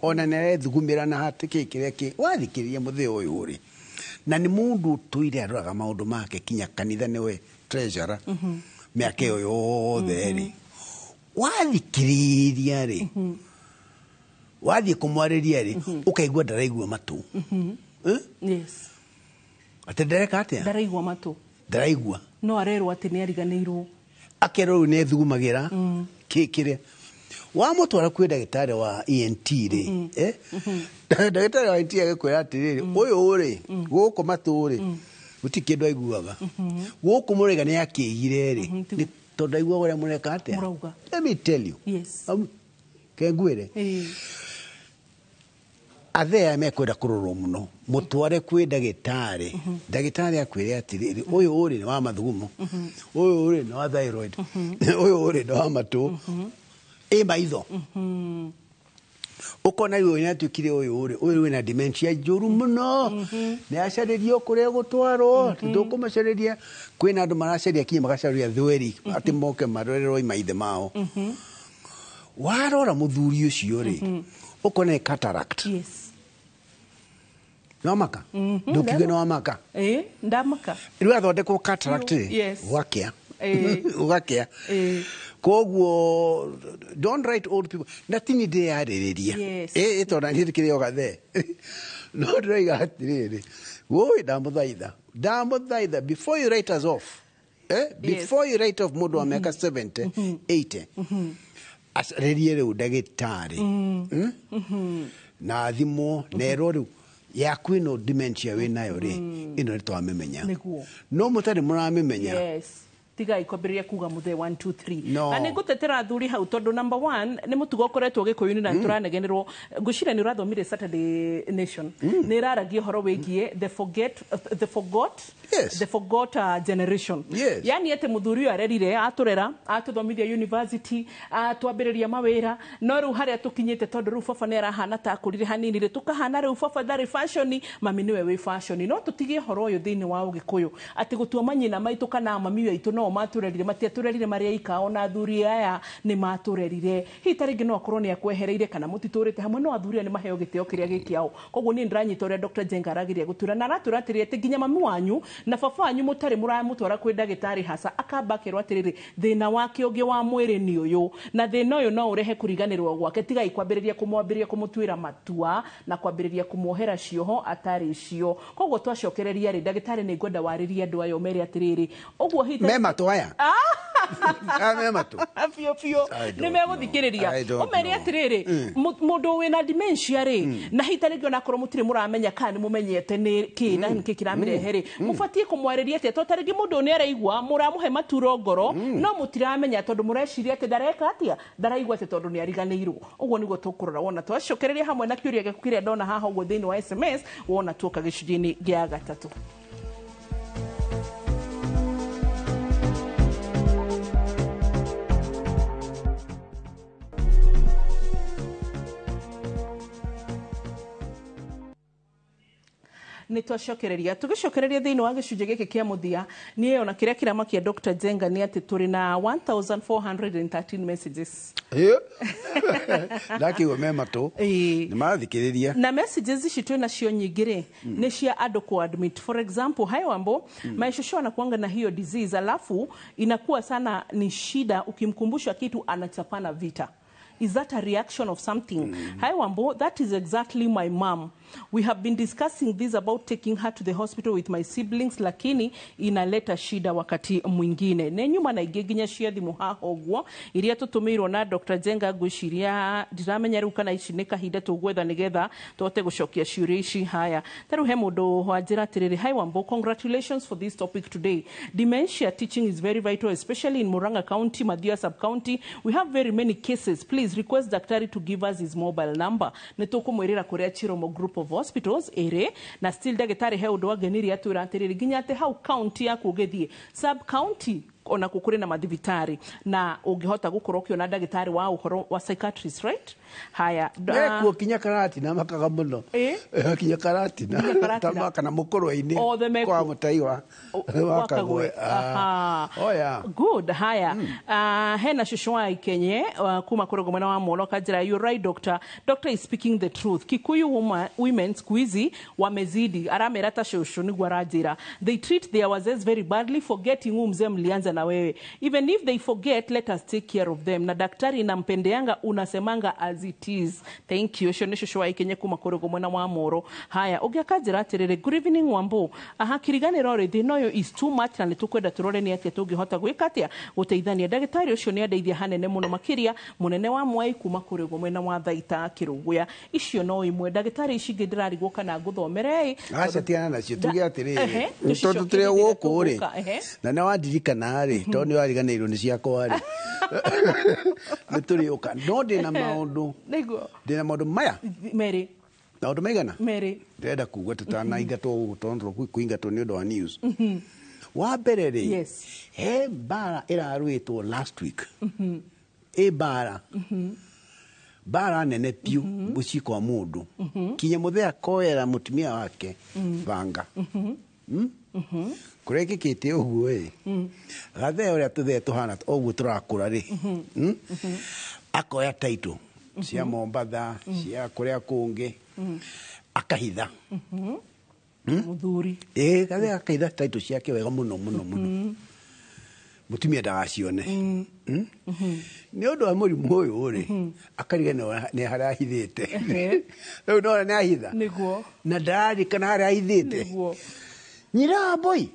ona nĩ arethugumĩra na hatĩ kĩ kĩrĩa kĩ wathikĩrĩria mũthĩ ũyũ rĩ, na nĩ mũndũ ũtũire aroraga maũndũ make, kinya kanitha nĩwe treasurer mĩaka ĩyo yothe rĩ, wathikĩrĩria rĩ, wathiĩ kũmwarĩria rĩ, ũkaigua ndaraigua matũ. Eh? Yes. Atĩ ndareka atĩa? Ndaraigua matũ. Ndaraigua. No arerwo atĩ nĩ ariganĩirwo. Akerwo rĩu nĩ ethugumagĩra kĩ kĩrĩa. Wamũtwara kwĩ ndagĩtarĩ wa ENT rĩ, ndagĩtarĩ wa ENT agĩkwĩra atĩrĩrĩ, ũyũ rĩ, gũkũ matũ rĩ gũtirĩ kĩndũ aiguaga, gũkũ mũraiga nĩ akĩigire rĩ, nĩ tondũ aiguaga ũrĩa mũreka atĩa. Mũrauga. Let me tell you. Kengwĩre, athee aya mekwenda kũrorwo mũno, mũtware kwĩ ndagĩtarĩ. Ndagĩtarĩ akwĩre atĩrĩrĩ, ũyũ rĩ nĩ wa mathugumo, ũyũ rĩ nĩ wa thyroid, ũyũ rĩ nĩ wa matũ, ĩ maitho, ũkona rĩu ũyũ nĩ atuĩkire, ũyũ rĩ, ũyũ wĩna dementia njũru mũno, nĩ acarĩrio kũrĩa gũtwarwo, tũkũmacarĩria. Kwĩna andũ maracaria kinya magacaria thweri atĩ moke marorerwo maithe mao. Warora mũthuri ũcio rĩ, ũkona nĩ cataract. Nĩ wamaka, ndũkiuge nĩ wamaka. Ĩĩ, ndamaka. Rĩu athondekwo cataract rĩ, ũgakĩa, ũgakĩa. Koguo don't write old people, na tini ndĩyarĩrĩria. Ĩ tondũ niĩ ndĩkĩrĩ o gathee, no ndĩroiga atĩrĩrĩ, wũi, ndamũthaitha, ndamũthaitha, before you write us off, before you write off mũndũ wa mĩaka 70, 80, acarĩrie rĩu ndagĩtarĩ. Na athimwo na erwo rĩu yaku ĩno dementia wĩ nayo rĩ, ĩno nĩ twamĩmenya, no mũtarĩ mũramĩmenya. Tigai kwambĩrĩria kuga mũthee 1 2 3. No. Na nĩ ngũtetera athuri hau tondũ number 1 nĩ mũtugo ũkoretwo gĩkũyũ-inĩ na tũranegenerwo. Ngwĩciria nĩ ũrathomire Saturday Nation, nĩ ĩraragia ũhoro wĩgiĩ the forget, the forgot, Yes. the forgot generation. Yes. Yani atĩ mũthuri ũyũ arerire, atũrera, atũthomithia university, atwambĩrĩria mawĩra, no rĩu harĩa tũkinyĩte, tondũ rĩu baba nĩ arahana ta akũrire hanini rĩ, tũkahana rĩu baba ndarĩ fashion, mami nĩwe wĩ fashion. No tũtige ũhoro ũyũ thĩinĩ wa ũgĩkũyũ atĩ gũtua manyina maitũ kana mami aitũ no matũrerire, matiatũrerire marĩ aika, ona athuri aya nĩ matũrerire. Hihi ta rĩngĩ no akorwo nĩ akwehereire kana mũtitũrĩte hamwe, no athuri aya nĩ maheo gĩtĩo kĩrĩa gĩ kĩao. Koguo niĩ ndĩranyita ũrĩa Dr. Njenga arageria gũtwĩra, na aratwĩra atĩrĩrĩ atĩ nginya mami wanyu na baba wanyu mũtarĩ mũramũtwara kwĩ ndagĩtarĩ haca, akamba akerwo atĩrĩrĩ, thĩna wake ũngĩ wa mwĩrĩ nĩ ũyũ, na thĩna ũyũ no ũrehe kũriganĩrwo gwake. Tigai kwambĩrĩria kũmwambĩrĩria kũmũtuĩra matua na kwambĩrĩria kũmuohera cioho atarĩ cio. Koguo twacokereria rĩ, ndagĩtarĩ, nĩ ngwenda warĩrie andũ aya ũmere atĩrĩrĩ, ũguo hihi Me matũ aya. Ah, me matũ. Biũ biũ. I don't nĩ megũthikĩrĩria. know. I don't Ũmere know. atĩrĩrĩ, mũndũ wĩna dementia rĩ, na hihi ta rĩngĩ onakorwo mũtirĩ mũramenya kana nĩ mũmenyete nĩ kĩ na nĩkĩ kĩramĩrehe rĩ, mũbatiĩ kũmwarĩria atĩa? Tondũ ta rĩngĩ mũndũ ũyũ nĩ araigua mũramũhe maturo ngoro, no mũtiramenya tondũ mũreciria atĩ ndareka atĩa, ndaraigua atĩ tondũ nĩ ariganĩirwo. Ũguo nĩguo tũkũrora wona twacokereria hamwe na kĩũria gĩaku kĩrĩa ndona haha ũguo thĩinĩ wa SMS, wona tuoka gĩcunjĩ-inĩ gĩa gatatũ. Nĩ twacokereria, tũgĩcokereria thĩinĩ wa gĩcunjĩ gĩkĩ kĩa mũthia, niĩ ona kĩrĩa kĩramakia Dr. Njenga nĩ atĩ tũrĩ na 1413 messages. Ndakĩigua me matũ. Ĩĩ. Nĩ marathikĩrĩria. Na messages ici twĩ nacio nyingĩ rĩ, nĩ cia andũ kuadmit. For example, "Hi Wambo, my shosho anakuanga na hiyo disease, alafu inakuwa sana ni shida, ukimkumbusha kitu anachapana vita. Is that a reaction of something? Hi Wambo, that is exactly my mom. We have been discussing this about taking her to the hospital with my siblings, lakini inaleta shida wakati mwingine." Nĩ nyuma na ingĩ nginya cia thimũ haha ũguo iria tũtũmĩirwo na Dr. Njenga. Ngwĩciria ndiramenya rĩu kana ici nĩ kahinda tũgwetha nĩgetha tũhote gũcokia ciũria ici. Haya, ta rĩu he mũndũ wanjĩra atĩrĩrĩ, "Hi Wambo, congratulations for this topic today. Dementia teaching is very vital, especially in Murang'a County, Mathioya sub-county. We have very many cases. Please request daktari to give us his mobile number." Nĩ tũkũmwĩrĩra kũrĩa Chiromo Group of Hospitals ĩrĩ. Na still ndagĩtarĩ he ũndũ wangenirie, atwĩra atĩrĩrĩ, nginya atĩ hau county yaku ũgĩthiĩ sub county ona kũ kũrĩ na mathibitarĩ na ũngĩhota gũkorwo ũkĩona ndagĩtarĩ wa ũhoro wa psychiatrist, right? Haya. Mekuo kinya Karatina makaga mũno. Ĩ? Eh, kinya Karatina. Kinya Karatina. Ta kana mũkũrwe-inĩ Othe mekuo. kwa mũtai wa wa Kagwe. Aha. Oya. Good. Haya, hena shosho wa Ikenye kuma kũrĩ mwena wa Molo kanjĩra, "You're right, doctor. Doctor is speaking the truth. Kikuyu women siku hizi wamezidi." Aramera ta shosho nĩguo aranjĩra. "They treat their wazazi very badly, forgetting huu mzee mlianza na wewe. Even if they forget, let us take care of them. Na daktari nampendeanga, unasemanga as it is. Thank you." Ũcio nĩ shosho wa Ikenye kuma kũrĩ mwena wa Moro. Haya, ũngĩ akanjĩra atĩrĩrĩ, "Good evening Wambo. Aha, kiriganĩro rĩ, thĩna ũyũ is too much na nĩ tũkwenda tũrore nĩ atĩa tũngĩhota gwĩka atĩa gũteithania. Ndagĩtarĩ ũcio nĩ andeithia hanene mũno makĩria. Mũnene wa Mwai kuma kũrĩ mwena wa Thaita Kĩrũgũya." Icio no imwe, ndagĩtarĩ. Ici ingĩ ndĩrarigwo kana ngũthomere ĩ. Aca, tigana nacio, tuge atĩrĩrĩ, Ehe, tondũ tũrĩ o tũcicokerie gũkũ rĩ, tũgũka, ehe. na nĩ wandirikana rĩ, tondũ nĩ wariganĩirwo nĩ ciakwa rĩ, nĩ tũrĩũka, no ndĩna maũndũ, Nĩguo. ndĩna maũndũ maya. Merĩ. Maũndũ maigana? Merĩ. Ndĩrenda kuga tũtanaingatwo gũkũ, tondũ kũingatwo nĩ ũndũ wa news. Wa mbere rĩ, he mbara ĩrarũĩtwo last week, ĩ mbara, mbara nene piũ mũciĩ kwa mũndũ, kinya mũthee akoera mũtumia wake banga. Kũrĩa ĩkĩkĩte ũguo ĩ, gathee ũrĩa tũthee tũhana ũguo tũrakũra rĩ, Akoya title cia Mombatha, cia kũrĩa kũngĩ, akahitha. Mũthuri. Ĩ, gathee akahitha title ciake wega mũno mũno mũno, mũtumia ndagacione. Nĩ ũndũ wa mũrimũ ũyũ rĩ, akariganĩrwo nĩ harĩa ahithĩte. Rĩu nona nĩ ahitha na ndararikana harĩa ahithĩte. Nyina wa mboi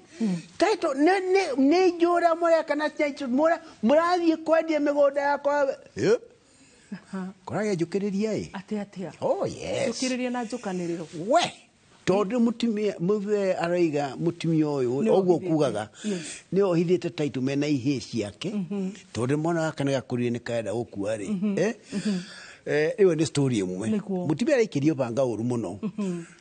taito nĩ njũra mũreka na mũrathiĩ kwendia mĩgũnda yakwa. Koragia njũkĩrĩria ĩ. Atĩ atĩa? Oh yes. Njũkĩrĩria na njũkanĩrĩro. We. Tondũ mũtumia mũthee araiga mũtumia ũyũ Nĩ ũguo ohithĩte. kugaga nĩ ohithĩte taitũ mena ihĩĩ ciake, tondũ mwana gaka nĩ gakũrire nĩ karenda gũkua rĩ. Ĩyo nĩ story ĩmwe. Mũtumia araikĩrio banga ũru mũno,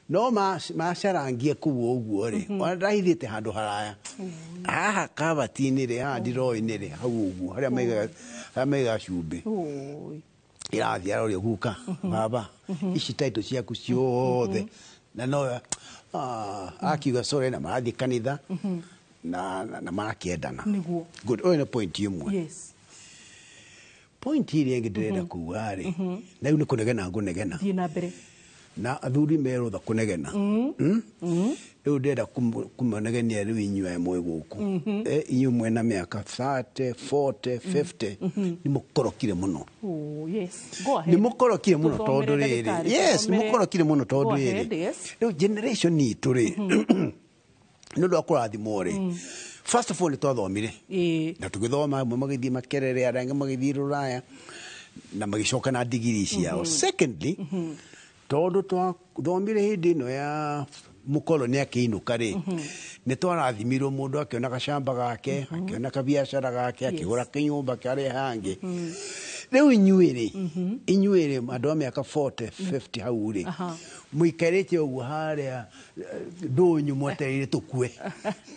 no macarangie kũu ũguo rĩ, ona ndahithĩte handũ haraya haha kabati-inĩ rĩ, haha ndiroo-inĩ rĩ, hau ũguo harĩa maigaga cumbĩ. Oi. Ĩrathiĩ aroria guka, baba, ici taitũ ciaku ciothe, na no akiuga sorry, na marathiĩ kanitha na marakĩendana. Good, ũyũ nĩ point ĩmwe. Point ĩrĩa ĩngĩ ndĩrenda kuga rĩ, na rĩu nĩ kũnegena ngũnegena. Thiĩ na mbere. Na athuri merũtha kũnegena. Rĩu ndĩrenda kũmanegenia rĩu inyuĩ aya mwĩ gũkũ. Inyuĩ mwena mĩaka 30, 40, 50, nĩ mũkorokire mũno. Oh, yes. Go ahead. Nĩ mũkorokire mũno Tũthomere tondũ rĩrĩ. ndagĩtarĩ, Yes, nĩ tũthomere. mũkorokire mũno tondũ Go rĩrĩ. ahead, yes. Rĩu generation itũ rĩ, nĩ ũndũ wa kũrathimwo rĩ, first of all nĩ twathomire. Na tũgĩthoma, amwe magĩthiĩ Makerere, arĩa angĩ magĩthiĩ Rũraya na magĩcoka na digiri ciao. Secondly, tondũ twathomire hĩndĩ ĩno ya mũkoroni akĩinũka rĩ, nĩ twarathimirwo, mũndũ akĩona gacamba gake, akĩona kabiacara gake, akĩgũra kĩnyũmba karĩa hangĩ. Rĩu inyuĩ rĩ, inyuĩ rĩ, andũ a mĩaka 40, 50 hau rĩ, mũikarĩte ũguo harĩa ndũnyũ mwetereire tũkue.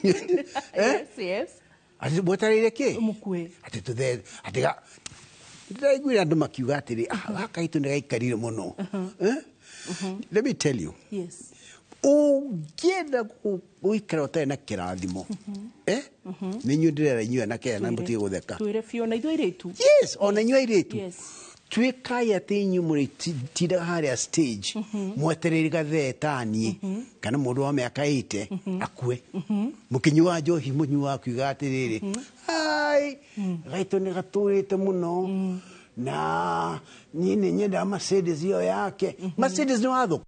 Yes, yes. Atĩ mwetereire kĩ? Mũkue. Atĩ tũthe atĩ ga ndĩraiguire andũ makiuga atĩrĩ, "Ah, gaka gaitũ nĩ gaikarire mũno." Let me tell you, ũngĩenda gũikara ũtarĩ na kĩrathimo, nĩ inyuĩ ndĩrera, inyuĩ anake aya, na mũtige gũtheka. Twĩre biũ na ithuĩ airĩtu. Yes, ona inyuĩ airĩtu. Tuĩkai atĩ inyuĩ mũrĩtindaga harĩa stage mwetereire gathee taniĩ kana mũndũ wa mĩaka 80 akue, mũkĩnyuaga njohi, mũnyuaga kiuga atĩrĩrĩ, ai gaitũ nĩ gatũrĩte mũno na niĩ nĩ nyendaga Mercedes ĩyo yake. Mercedes nĩ wathũka.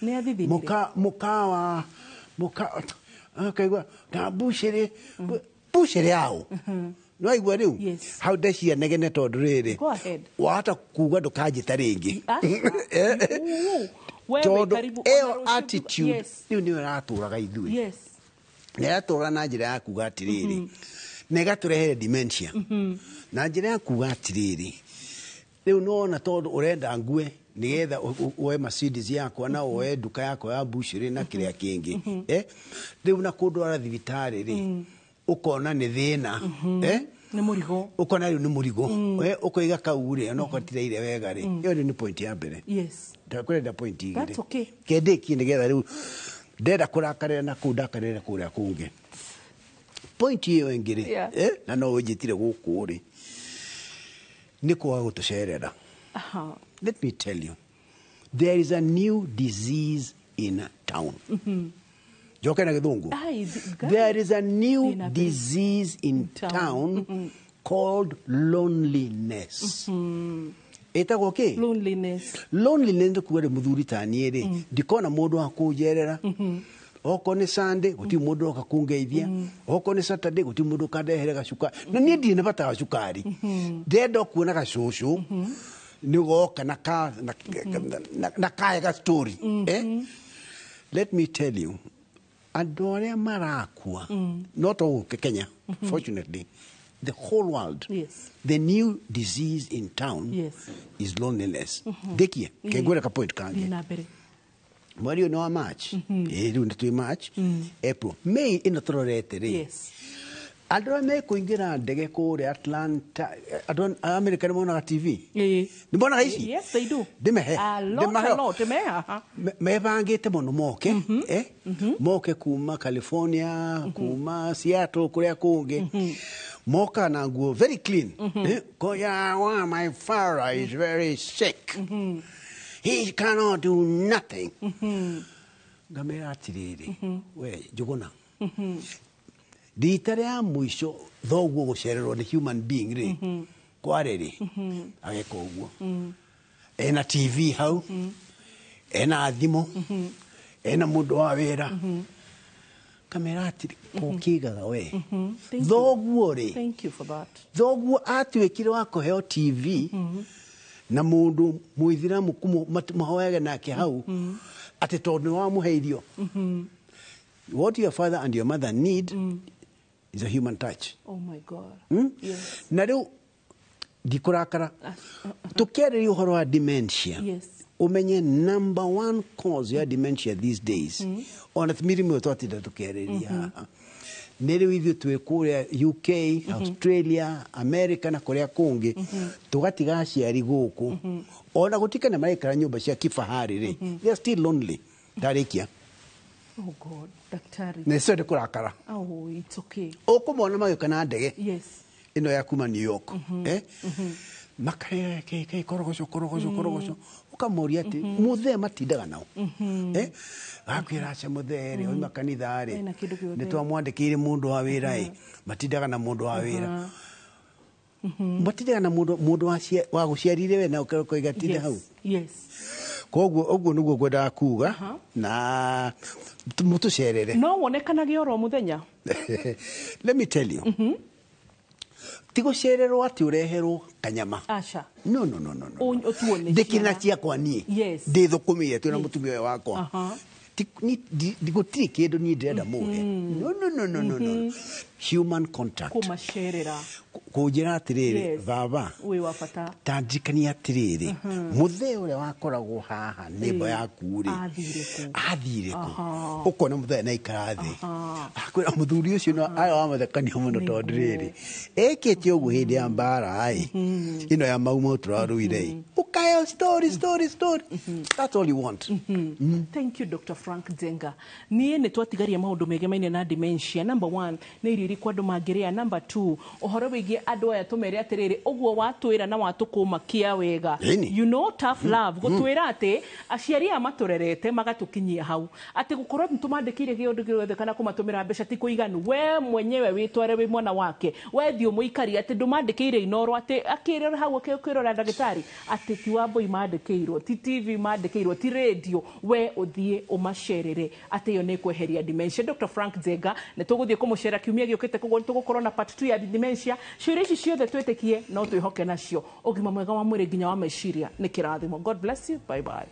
Nĩ athithinire. Muka mukawa muka akaigua na bucĩrĩ bucĩrĩ ao nĩ waigua rĩu. Hau ndeciria negene tondũ rĩrĩ, Go ahead. wahota kuga ndũkanjĩta rĩngĩ. Aca. Wewe Tondũ karibu ĩyo ona rũciũ attitude rĩu nĩyo ĩratũraga ithuĩ. Na ĩratũraga na njĩra ya kuga atĩrĩrĩ, na ĩgatũrehere dementia na njĩra ya kuga atĩrĩrĩ, rĩu nĩwona tondũ ũrenda ngue nĩgetha woe Mercedes yakwa na woe nduka yakwa ya bucĩrĩ na kĩrĩa kĩngĩ. Rĩu na kũndwara thibitarĩ rĩ, ũkona nĩ thĩna. Nĩ mũrigo. Ũkona rĩu nĩ mũrigo. Ũkoiga kau rĩ, ona okorwo tiraire wega rĩ, ĩyo rĩu nĩ point ya mbere. Ndakũrenda point igĩrĩ. That's okay. Kendĩkie nĩgetha rĩu ndenda kũrakarĩra na kũu ndakarĩra kũrĩa kũngĩ. Point ĩyo ĩngĩ rĩ, na no ũnjĩtire gũkũ rĩ, nĩ kwaga gũtũcerera. Let me tell you, there is a new disease in town. Njoke na gĩthũngũ. Ai, There is a new Thina mbere. disease in Town. town called loneliness. Ĩtagwo kĩ? Loneliness. Loneliness nĩ kuga rĩ, mũthuri ta niĩ rĩ, ndikona mũndũ wa kũnjerera. Okorwo nĩ Sunday gũtirĩ mũndũ oka kũngeithia, okorwo nĩ Saturday gũtirĩ mũndũ ũkandehere gacukari, na niĩ ndirĩ na bata wa cukari, ndĩrenda o kuona gacũcũ nĩ goka na ka na kaya ga story. Let me tell you, andũ arĩa marakua, not all Kenya, fortunately, the whole world, the new disease in town is loneliness. Ndĩkie kengwĩra ka point kangĩ. Thiĩ na mbere. Mweri ũyũ nĩ wa March, ĩĩ, rĩu nĩ twĩ March, April, May ĩno tũrorete rĩ, andũ arĩa mekũingĩra ndege kũrĩa Atlanta, andũ a America nĩ monaga TV, nĩ monaga ici. Yes, they do. Ndĩmehe. A lot, Ndĩmahe. a lot. Ndĩmehe, aha. Mebangĩte mũno moke, moke kuma California, kuma Seattle, kũrĩa kũngĩ, moka na nguo very clean. Koya, "Well, my father is very sick, he cannot do nothing." Ngamera atĩrĩrĩ, we Njũgũna, rita rĩa mũico thoguo gũcererwo nĩ human being rĩ, kwarĩ rĩ? Ageka ũguo, ena TV hau, ena thimũ, ena mũndũ wa wĩra. Kamera atĩrĩ, kũkĩgaga we Thank you. thoguo rĩ, Thank you for that. Thoguo atuĩkire wa kũheo TV na mũndũ mũithiramu mahoyage nake hau. Atĩ tondũ nĩ wamũhe irio. What your father and your mother need is a human touch. Oh my God. Yes. Na rĩu ndikũrakara, tũkĩarĩria ũhoro wa dementia, ũmenye number one cause ya dementia these days, ona ti mĩrimũ ĩyo twatinda tũkĩarĩria haha, nĩ rĩu ithuĩ twĩ kũrĩa UK, Australia, America na kũrĩa kũngĩ, tũgatiga aciari gũkũ, ona gũtuĩka nĩ maraikara nyũmba cia kifahari rĩ, they are still lonely. Ndarĩkia. Oh God, daktari. Nĩ cio ndĩ kũrakara. Oh, it's okay. Ũkũmona magĩũka na ndege ĩno ya kuma New York, makarĩa ke korogoco korogoco korogoco, ũkamoria atĩ mũthee matindaga nao, akwĩra aca mũthee rĩ oima kanitha rĩ, Ena kĩndũ gĩothe. nĩ twamwandĩkĩire mũndũ wa wĩra ĩ, matindaga na mũndũ wa wĩra, matindaga na mũndũ wa gũciarire we na ũkoiga tinda hau. Koguo ũguo nĩguo ngwendaga kuga na mũtũcerere. No wonekanage oro mũthenya. Let me tell you, ti gũcererwo atĩ ũreherwo kanyama. Aca. No, no, no, no, no. Ũtuo nĩ Ndĩkĩrĩ na ciana. ciakwa niĩ, ndĩthũkũmĩire twĩna mũtumia ũyũ wakwa. Gũtirĩ kĩndũ niĩ ndĩrenda mũhe. No, no, no, no, no, no, human contact. Kũmacerera. Kũnjĩra atĩrĩrĩ, baba, wĩ wa bata. Ta ndirikania atĩrĩrĩ, mũthee ũrĩa wakoragwo haha nĩmba yaku rĩ, Athire kũ? Athire kũ? Ũkona mũthee na ikara thĩ, akwĩra mũthuri ũcio no aya wamathekania mũno, tondũ rĩrĩ ekĩte ũguo hĩndĩ ya mbara ĩ ĩno ya mau mau tũrarũire ĩ, ũkaeo story, story, story. That's all you want. Thank you, Dr. Frank Njenga. Niĩ nĩ twatigaria maũndũ megemaine na dementia. Number one, nĩ irio irĩkũ andũ mangĩrĩa. Number two, ũhoro wĩgiĩ andũ aya tũmere atĩrĩrĩ, ũguo watwĩra na watũkũmakia wega. Ĩni. You know, tough love. Gũtwĩra atĩ aciari aya matũrerete magatũkinyia hau. Atĩ gũkorwo nĩ tũmandĩkĩire kĩũndũ gĩothe kana kũmatũmĩra mbeca ti kũiganu. We mwenyewe wĩtware wĩ mwana wake. We thiĩ ũmũikarie atĩ ndũmandĩkĩire inoro atĩ akĩrora hau akĩrora ndagĩtarĩ atĩ ti wambũi mandĩkĩirwo, ti TV mandĩkĩirwo, ti radio, we ũthiĩ ũmacerere atĩ ĩyo nĩ kweheria dementia. Dr. Frank Njenga nĩ tũgũthiĩ kũmũcera kiumia gĩũkĩte, koguo nĩ tũgũkorwo na part 2 ya dementia. Ciũria ici ciothe twĩtĩkie no twĩhoke nacio. Ũgima mwega wa mwĩrĩ nginya wa meciria nĩ kĩrathimo. God bless you. Bye bye.